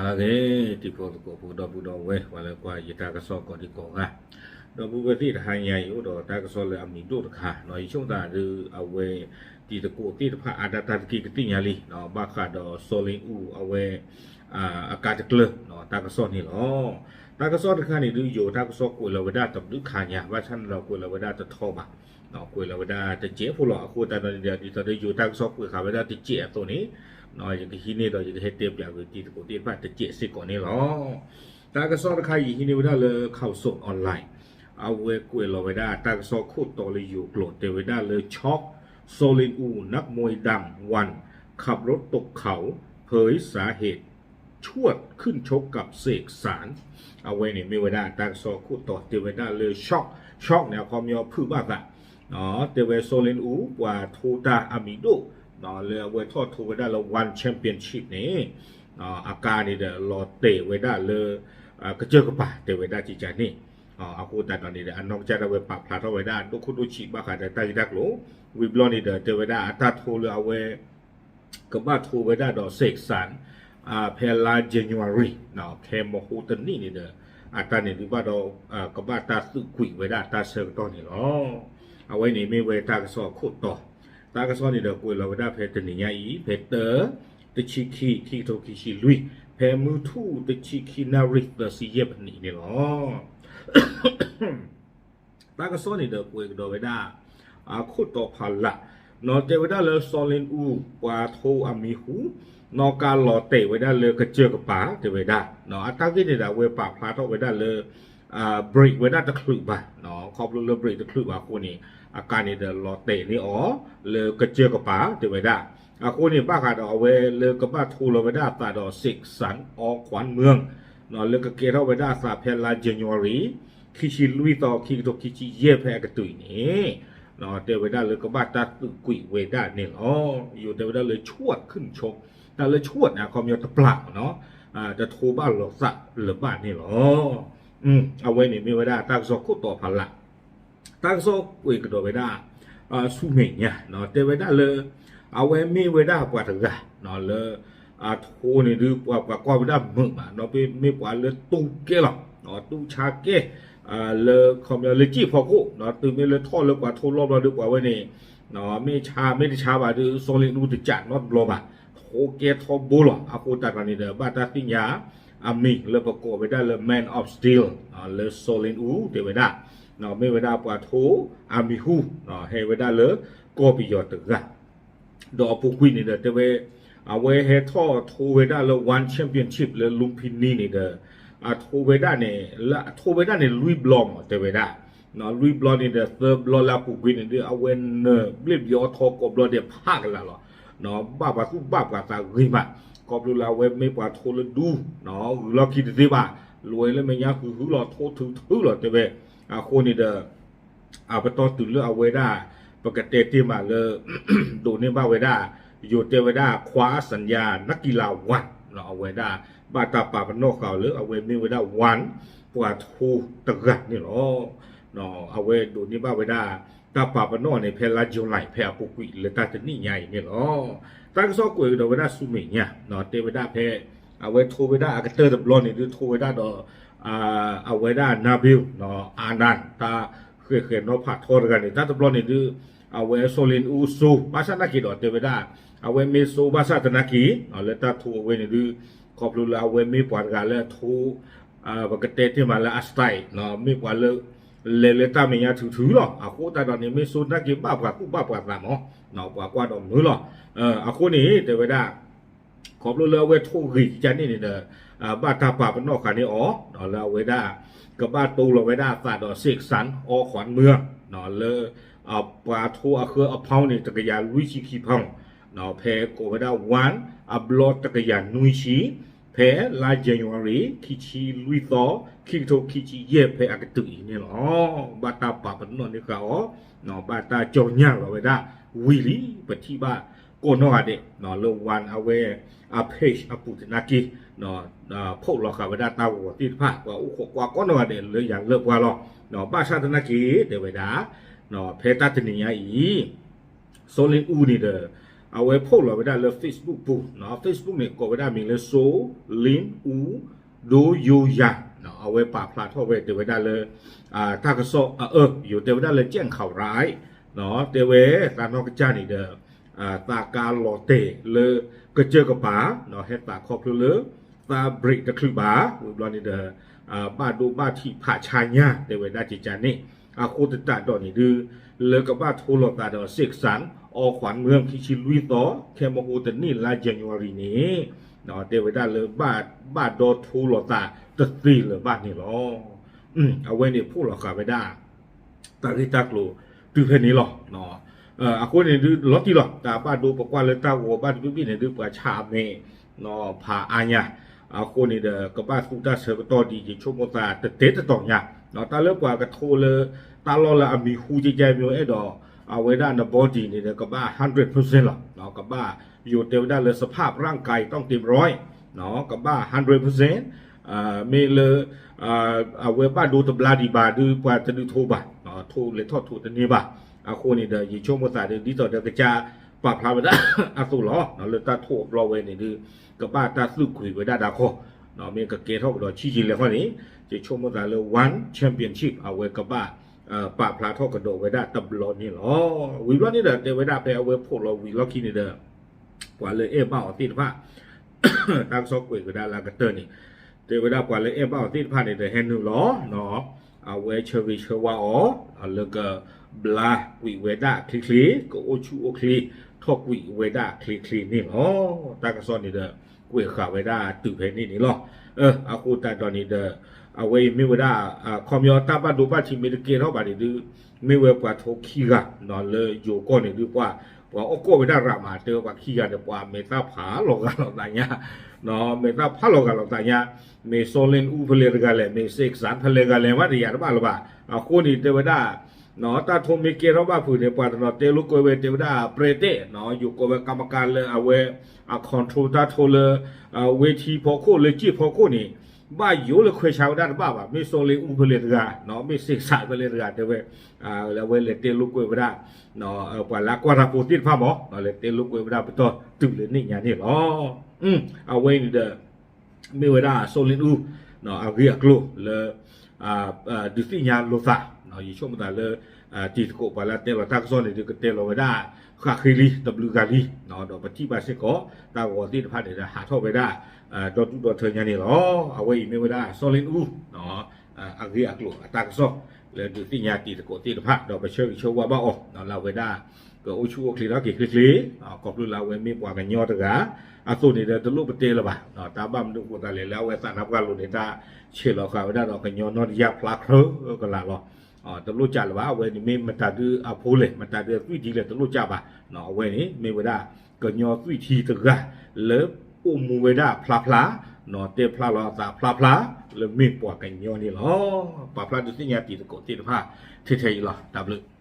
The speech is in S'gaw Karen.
အဂ့ၢ် တံၤဖိသကိးဖိ ဒီပုၢ်ဒီဝဲၢ် ပှၤလၢကွၢ်ယတၢ်ကစီၣ်ကိးဒံကိးဂၤ, ဒီပုၢ်ဝဲၢ်သ့ၣ်တဟါညါအံၤ အိၣ်ဒီးတၢ်ကစီၣ်လၢအမံၤဒိၣ်တခါ, ယဆိကမိၣ်သးဒုး အဝဲ တံၤသကိးသ့ၣ်တဖၣ်အါဒၣ်တၢ်တက့ၢ်ကသ့ၣ်ညါလံ, ဘၣ်ဃးဒီးစီၤလ့ၣ်အူအဝဲ အကါတကျၢၤ တၢ်ကစီၣ်န့ၣ်လီၤ. တၢ်ကစီၣ်တခါန့ၣ်ဒုး ယိၤတၢ်ကစီၣ်ကွဲးလီၤဝဲဒၣ်တဘျုးခါညါ, ဘၣ်ဆၣ်န့ၣ်ဒီးကွဲးလီၤဝဲဒၣ်တထီဘၣ်, ကွဲးလီၤဝဲဒၣ်တစဲးဖိလီၤ. အဃိသတးဒီးန့ၣ်ဒီး ဒ်သိးဒီးယိၤတၢ်ကစီၣ်ကွဲးဃာ်ဝဲဒၣ်တစဲးအသိးန့ၣ်, ယကဟံးန့ၢ်ဒီး ယကဟဲတဲပၠးဂ့ၤတံၤသကိးသ့ၣ်တဖၣ်တစဲးစ့ၢ်ကီးန့ၣ်လီၤ. တၢ်ကစီၣ်တခါ ယဟံးန့ၢ်ဝဲဒၣ်လၢ Khaosod Online, အဝဲကွဲးလီၤဝဲဒၣ်တၢ်ကစီၣ်ခိၣ်တီလၢယိၤကျိာ် တဲဝဲဒၣ်လၢ ช็อก ซอลินอู นักมวยดังวัน ขับรถตกเขา เผยสาเหตุ ชวดขึ้นชกกับเสกสรร အဝဲန့ၣ်မ့ၢ်ဝဲဒၣ်တၢ်ကစီၣ်ခိၣ်တီ တဲဝဲဒၣ်လၢ ช็อก,ช็อก န့ၣ် အခီပညီဖုးဘၣ်သး, တဲဝဲစီၤလ့ၣ်အူ ပှၤထိတၢ်အမံၤဒိၣ် လၢအဝဲထီၣ်ထိဝဲဒၣ်လၢ One Championship န့ၣ် အကါန့ၣ်ဒီးလီၤတဲာ်ဝဲဒၣ်လၢ ကစၢၢ်ကပၤ တဲဝဲဒၣ်ကကန့ၣ်, အဃိသတးဒီးန့ၣ်ဒီး အနီၢ်ကစၢ်ဒၣ်ဝဲပာ်ဖျါထီၣ်ဝဲဒၣ်ဒိၣ်ခိၣ်ဒိၣ်ဆံးဘၣ်ဃးဒီးတၢ်ဂ့ၢ်တၢ်ကျိၤ, ဝံၤဘျီန့ၣ်ဒီး တဲဝဲဒၣ်အတၢ်ထိလၢအဝဲ ကဘၣ်ထိဝဲဒၣ်ဒီး เสกสรร ဖဲလါ January ဖဲမဟိတနံၣ်န့ၣ်ဒီး အတၢ်န့ၣ်ဒုးဘၣ်ဒီး ကဘၣ်တၢ်သုးကွံာ်ဝဲဒၣ်တၢ်ဆၢကတီၢ်န့ၣ်လီၤ. အဝဲန့ၣ်မ့ၢ်ဝဲတၢ်ကစီၣ်အခိၣ်တီ, တၢ်ကစီၣ်န့ၣ်ဒီးကွဲးလီၤဝဲဒၣ်ဖဲတနံၤညါအံၤ ဖဲတၢ တဆံခံ ခံကထိခံဆံလွံၢ်, ဖဲမုၢ်ထူၣ်တဆံခံနၣ်ရံၣ်သၢဆံယဲၢ်မံးနံးန့ၣ်လီၤ. တၢ်ကစီၣ်န့ၣ်ဒီးကွဲးကဒီးဝဲဒၣ် အခိၣ်တီဖးလး, နီၢ်တဲဝဲဒၣ်လၢစီၤလ့ၣ်အူ ပှၤထိအမံၤဟူ, နီၢ်ကါလီၤတဲာ်ဝဲဒၣ်လၢကစၢၢ်ကပၤ တဲဝဲဒၣ်, အတၢ်ဂ့ၢ်န့ၣ်ဒီးအဝဲပာ်ဖျါထီၣ်ဝဲဒၣ်လၢ break ဝဲဒၣ်တချုးဘၣ်, ခီဖျိလၢ break တချုးဘၣ်အဃိန့ၣ် အကါန့ၣ်ဒီးလီၤတဲာ်န့ၢ်အီၤ လၢကစၢၢ်ကပၤ တဲဝဲဒၣ်, အဃိန့ၣ် ဘၣ်ဃးဒီးအဝဲလၢကဘၣ်ထိလီၤဝဲဒၣ်အသးဒီး เสกสรร อ.ขวัญเมือง လၢကကဲထီၣ်ဝဲဒၣ်အသးဖဲလါ January ခံဆံလွံၢ်သီ ခံကထိခံဆံယဲၢ်ဖဲအကတုၤအံၤန့ၣ်, တဲဝဲဒၣ်လၢကဘၣ်တၢ်သုးကွံာ်ဝဲဒၣ်န့ၣ်လီၤ. ယိၤတဲဝဲဒၣ်လၢ ชวดขึ้นชก, တၢ်လၢ ชวด န့ၣ် အခီပညီတပျၢ်မ့ၢ်နီၤ, တထိဘၣ်လိာ်သးလၢၤဘၣ်န့ၣ်လီၤ. အဝဲန့ၣ်မ့ၢ်ဝဲဒၣ်တၢ်ကစီၣ်ခိၣ်တီဖးလး, တၢ်ကစီၣ်ကွဲးကဒီးဝဲဒၣ် ဆူမဲာ်ညါ, တဲဝဲဒၣ်လၢ အဝဲမ့ၢ်ဝဲဒၣ်ပှၤတဂၤ လၢ အထိန့ၣ်ဒုး ပှၤကွၢ်ဝဲဒၣ်မုာ်မး, ဒီးမ့ၢ်ပှၤလၢတူၢ်ကဲလီၤ, တူၢ်ဆါကဲ လၢခီပညီလၢကံၣ်ဖီခိၣ်, တုၤမ့ၢ်လၢထီၣ်လၢပှၤထိလီၢ်ဘျီဒီးပှၤဝဲန့ၣ် မ့ၢ်ဆါမ့ၢ်တဆါဘၣ်ဒီး စီၤလ့ၣ်အူတကးနီတဘျီဘၣ်, ထိကဲထီဘိလီၤ. အဃိသတးဒီးန့ၣ်ဒီး ဘၣ်တၢ်သ့ၣ်ညါအမံၤလၢပကိးဝဲဒၣ်လၢ Man of Steel လၢစီၤလ့ၣ်အူတဲဝဲဒၣ်, မ့ၢ်ဝဲဒၣ်ပှၤထိအမံၤဟူ ဟဲဝဲဒၣ်လၢကီၢ်ပယီၤတဂၤ ဒီးအပူၤကွံာ်န့ၣ်ဒီးတဲဝဲ အဝဲဟဲထီၣ်ထိဝဲဒၣ်လၢ One Championship လၢ Lumpini န့ၣ်ဒီး အထိဝဲဒၣ်န့ၣ် လၢအထိဝဲဒၣ်န့ၣ် လွံၢ်ဘျီမး တဲဝဲဒၣ်, လွံၢ်ဘျီန့ၣ်ဒီး သၢဘျီလၢအပူၤကွံာ်န့ၣ်ဒီး အဝဲနၢၤဘျ့ၣ်ဘျီထီကိးဘျီဒဲးဖးကလာ်လီၤ. ဘၣ်ပှၤသူၣ်ဘၣ်ပှၤသးဂ့ၤမး, ခီဖျိလၢအဝဲမ့ၢ်ပှၤထိလၢဒူ ဂုၤလီၢ်ခံတသ့ဘၣ်, လဲၤလၢမဲာ်ညါဟုဟုလီၤ ထိထုထုလီၤတဲဝဲ, အဃိန့ၣ်ဒီး အပတီၢ်တုၤလၢအဝဲဒၣ် ပကတဲတ့ၢ်မးလၢ ဒိးန့ၢ်ဘၣ်ဝဲဒၣ် ယိၤတဲဝဲဒၣ် คว้าสัญญานักกีฬาวัน အဝဲဒၣ် ဘၣ်တၢ်ပာ်ပနီၣ်ဃာ်အီၤလၢ အဝဲမ့ၢ်ဝဲဒၣ် one ပှၤထိတဂၤန့ၣ်လီၤ. အဝဲဒိးန့ၢ်ဘၣ်ဝဲဒၣ် တၢ်ပာ်ပနီၣ်န့ၣ် ဖဲလါ July ဖဲအပူၤကွံာ်လၢတၢ်တနံၣ်ညါအံၤန့ၣ်လီၤ. တၢ်ကစီၣ်ကွဲးကဒီးဝဲဒၣ်ဆူမဲာ်ညါ တဲဝဲဒၣ်ဖဲ အဝဲထိဝဲဒၣ်အကတၢၢ်တဘျီန့ၣ်ဒုး ထိဝဲဒၣ်ဒီး အဝဲဒၣ် Nabil Adnan တၢ်ဃဲၤဃဲၤနီၤဖးထီတဂၤန့ၣ် တၢ်တဘျီန့ၣ်ဒုး အဝဲစီၤလ့ၣ်အူစိ ဘၣ်ဆၣ်သနာ်က့ဒီးတဲဝဲဒၣ် အဝဲမ့ၢ်စိဘၣ်ဆၣ်သနာ်က့ လၢတၢ်ထိအဝဲန့ၣ်ဒုး ခီဖျိလၢအဝဲမ့ၢ်ပှၤတဂၤလၢအထိ ပကတဲတ့ၢ်မးလၢအ style မ့ၢ်ပှၤလၢ လဲၤလၢတၢ်မဲာ်ညါထုထုလီၤ. အဃိသတးဒီးန့ၣ် မ့ၢ်စိသနာ်က့ဘၣ်ပှၤသူၣ်ဘၣ်ပှၤသးမး ပှၤကွၢ်ဒီးမုာ်လီၤ. အဃိန့ၣ် တဲဝဲဒၣ် ခီဖျိလၢအဝဲထိဂ့ၤကန့ၣ်န့ၣ်ဒီး ဘၣ်တၢ်ပာ်ပနီၣ်ဃာ်န့ၢ်အီၤ လၢအဝဲဒၣ် ကဘၣ်တိလီၤဝဲဒၣ်အသးဒီး เสกสรร อ.ขวัญเมือง လၢ ပှၤထိအဃၢအ pound န့ၣ် တကယၤလွံၢ်ဆံခံ pound ဖဲကိးဝဲဒၣ် one အဘျီတကယၤနွံဆံ ဖဲလါ January ခံဆံလွံၢ်သီ ခံကထိခံဆံယဲၢ်ဖဲအကတုၤအံၤန့ၣ်လီၤ. ဘၣ်တၢ်ပာ်ပနီၣ်န့ၢ်ဃာ်အီၤ ဘၣ်တၢ်ကၠီညၣ်လီၤဝဲဒၣ်ဝံၤလံ ပထံၣ်ဘၣ်ကိးနီၢ်ဂၤဒဲး လၢ one အဝဲ အ page အပူၤသနာ်က့ ဖီၣ်လီၤဃာ်ဝဲဒၣ်တၢ်ဂီၤသ့ၣ်တဖၣ် ပှၤအိၣ်ခိးကွၢ်ကိးနီၢ်ဂၤဒဲးလၢယၤလၢပှၤလီၤ. ဘၣ်ဆၣ်သနာ်က့ တဲဝဲဒၣ် ဖဲတၢ်တနံၤညါအံၤ စီၤလ့ၣ်အူန့ၣ်ဒီး အဝဲဖီၣ်လီၤဝဲဒၣ်လၢ Facebook ပူၤ, Facebook န့ၣ် ကိးဝဲဒၣ်မံၤလၢ Soleil U Do Yoya, အဝဲပာ်ဖျါထီၣ်ဝဲတဲဝဲဒၣ်လၢ တၢ်ကစီၣ်အအၢ ယိၤတဲဝဲဒၣ်လၢ ကၠဲၣ်ခးရၢၣ်, တဲဝဲသးနီၢ်ကစၢ်န့ၣ်ဒီး သးကါလီၤတဲာ်လၢကစၢၢ်ကပၤ, ဟဲသးခီဖျိလၢ သးဘြ့းတချုးဘၣ်, ဝံၤဘျီန့ၣ်ဒီး ဘၣ်ဒိဘၣ်ထံးဖးဆါညါ တဲဝဲဒၣ်ကကန့ၣ်, အဃိသတးဒီးန့ၣ်ဒုး လၢကဘၣ်ထိလီၤသးဒီး စ့းကစၣ် အီခွးမုၢ်ခံဆံလွံၢ်သီ ခဲမဟိတနံၣ်လါ January န့ၣ် တဲဝဲဒၣ်လၢ ဘၣ်ဒီထိလီၤသးတသ့လၢၤဘၣ်န့ၣ်လီၤ. အဝဲန့ၣ်ဖီၣ်လီၤဃာ်ဝဲဒၣ် တၢ်ဂ့ၢ်တၢ်ကျိၤတုၤဖဲန့ၣ်လီၤ. အဃိန့ၣ်ဒုး လီၤတံၢ်လီၤ တၢ်ဘၣ်ဒိပကွၢ်လၢတၢ်ဂီၤဘၣ်တဘ့ၣ်ဘ့ၣ်န့ၣ်ဒုး ပှၤဆါအမဲာ် ဖးအါညါ, အဃိန့ၣ်ဒီး ကဘၣ်သူတၢ်ဆၢကတီၢ်ဒ်ယဆိကမိၣ်သးတတဲတတီၤညါ, တၢ်လၢပှၤကထိလၢ တၢ်လီၢ်လၢအမံၤဟူကကဲမ့ၢ်အဲၣ်ဒိး အဝဲဒၣ်န body န့ၣ်ဒီး ကဘၣ် hundred percent လီၤ. ကဘၣ် ယိၤတဲဝဲဒၣ်လၢ สภาพร่างกายต้องเต็มร้อย ကဘၣ် hundred percent, မ့ၢ်လၢ အဝဲဘၣ်ဒိတဘျါဒံးဘၣ်ဒုး ပှၤတဒုးထိဘၣ်, ထိလဲၤထီၣ်ထိတန့ၢ်ဘၣ်. အဃိန့ၣ်ဒီး ယဆိကမိၣ်သးဒ်သိးဒီးကစၢ်ပာ်ဖျါဝဲဒၣ်အသိးလီၤ. လၢတၢ်ထိအဘျီဝဲန့ၣ်ဒုး ကဘၣ်တၢ်သူၣ်ကွံာ်ဝဲဒၣ်ဒၣ်ခီ, မ့ၢ်ကကဲထီၣ်ကဒီးဆံးယံာ်လဲၣ်ခီန့ၣ် ယဆိကမိၣ်သးလၢ one championship အဝဲကဘၣ် ပာ်ဖျါထီၣ်ကဒီးဝဲဒၣ်တဘျီန့ၣ်လီၤ. ဝံၤဘျီန့ၣ်ဒီး တဲဝဲဒၣ်ဖဲအဝဲဖီၣ်လီၤဝံၤလီၢ်ခံန့ၣ်ဒီး ပှၤလၢအဲၣ်ဘၣ်အီၤသ့ၣ်တဖၣ် တၢ်ကစီၣ်ကွဲးကဒါလၢအကတၢၢ်န့ၣ် တဲဝဲဒၣ်ပှၤလၢအဲၣ်ဘၣ်အီၤသ့ၣ်တဖၣ်န့ၣ်ဒီး ဟဲနုာ်လီၤ အဝဲဆၢဂ့ၤဆၢဝါအီၤ လၢကဘျါကွံာ်ဝဲဒၣ်ချ့ချ့ ကအိၣ်ဆူၣ်အိၣ်ချ့ ထီၣ်ကွံာ်ဝဲဒၣ်ချ့ချ့န့ၣ်လီၤ. တၢ်ကစီၣ်န့ၣ်ဒီး ကွဲးဃာ်ဝဲဒၣ်တုၤဖဲန့ၣ်န့ၣ်လီၤ. အဃိသတးဒီးန့ၣ်ဒီး အဝဲအံၤမ့ၢ်ဝဲဒၣ် ခီပညီတၢ်ဘၣ်ဒိဘၣ်ထံးမ့ၢ်တကဲထီၣ်ဘၣ်န့ၣ်ဒုး မ့ၢ်ဝဲပှၤထိခံဂၤ လၢယိၤကီၢ်န့ၣ်ဒုး ပှၤ ပှၤအီၣ်ကီၢ်ဝဲဒၣ်ရးမး တဲဝဲပှၤခံဂၤန့ၣ် ပှၤမဲာ်သၣ်ဖးလီၤဂာ်လီၤသးညါ မဲာ်သၣ်ဖးလီၤဂာ်လီၤသးညါ မ့ၢ် Soleil U ဖဲလဲၣ်တဂၤလဲၣ် မ့ၢ် စ့းကစၣ် ဖဲလဲၣ်ဂၤလဲၣ် မ့ၢ်တယာ်တဘၣ်လၢၤဘၣ်. အဃိန့ၣ်တဲဝဲဒၣ် တၢ်ထိမ့ၢ်ကဲထီၣ်ဘၣ်ဖုးန့ၣ် ပှၤတနီၤတဲလိာ်ကွဲဝဲ တဲဝဲဒၣ် ပြဲတဲ ယိၤကိးဝဲ ကမကၤ လၢအဝဲ အ control တၢ်ထိလၢ ဝ့ထံဖီခိၣ်လၢစ့ၢ်ဖီခိၣ်န့ၣ် ဘၣ်ယိၤလၢခွဲးဆါဝဲဒၣ်တဘၣ်ဘၣ် မ့ၢ် Soleil U ဖဲလဲၣ်တဂၤ မ့ၢ် စ့းကစၣ် ဖဲလဲၣ်တဂၤ တဲဝဲ အဝဲလဲၤတဲလိာ်ကွဲဝဲဒၣ် ပှၤလၢအကွၢ်တၢ်ဖိသ့ၣ်တဖၣ်မး လဲၤတဲလိာ်ကွဲဝဲဒၣ်ပတီၢ်တုၤလၢန့ၣ်ညါန့ၣ်လီၤ. အဝဲအံၤန့ၣ်ဒီး မ့ၢ်ဝဲဒၣ် Soleil U အဂ့ၢ်အကျိၤလၢ ဒုးသ့ၣ်ညါလိာ်သး ယဆိကမိၣ်သးလၢ တံၤသကိးပှၤလၢအတဲလီၤတၢ်ကစီၣ်န့ၣ်ဒုး ကတဲလီၤဝဲဒၣ် ဃၣ်ဃ့လံ တဘျုးဂၤလံ ဒီးပထံၣ်ဘၣ်စ့ၢ်ကီး တၢ်ဂီၤသ့ၣ်တဖၣ်န့ၣ်ဒီး ဟးထီၣ်ဝဲဒၣ် ဒီဒူၣ်ဒီထၢညါန့ၣ်လီၤ. အဝဲအံၤမ့ၢ်ဝဲဒၣ် Soleil U အဂ့ၢ်အကျိၤအတၢ်ကစီၣ် လၢဒုးသ့ၣ်ညါတံၤသကိးသ့ၣ်တဖၣ် ဒီးပဆၢဂ့ၤဆၢဝါဘၣ်အီၤ လၢအဝဲဒၣ် ကအိၣ်ဆူၣ်အိၣ်ချ့ထီၣ်က့ၤချ့ချ့ ခီဖျိလၢအဝဲမ့ၢ်ပှၤကညီတဂၤ အသိးန့ၣ်ဒီးတလိၣ်ပတဲလၢၤဘၣ်. တၢ်ဘၣ်မနုၤဃိသတးလဲၣ် လၢအဝဲသးနါပှၢ်လိၤန့ၣ် တၢ်ဆဲးလီၤဃာ်ဝဲဒၣ်ဒီးကညီနီၢ်တယၢ်ဖျါခြၢကလာ်လီၤ. တလိၣ်ကၢ်လၢၤဘၣ် အဝဲန့ၣ်မ့ၢ်မတၤဒုးအဖိလဲၣ် မတၤဒုးအသွံၣ်ထံလဲၣ် တလိၣ်ကၢ်ဘၣ်. အဝဲန့ၣ်မ့ၢ်ဝဲဒၣ် ကညီသွံၣ်ထံတဂၤ လၢအိၣ်မူဝဲဒၣ်ဖျါဖျါ တဲဖျါလီၤအသးဖျါဖျါ လၢမ့ၢ်ပှၤကညီန့ၣ်လီၤ. ပာ်ဖျါဒုးသ့ၣ်ညါတံၤသကိးသ့ၣ်တဖၣ် ထဲထဲအံၤလီၤ. တၢ်ဘျုး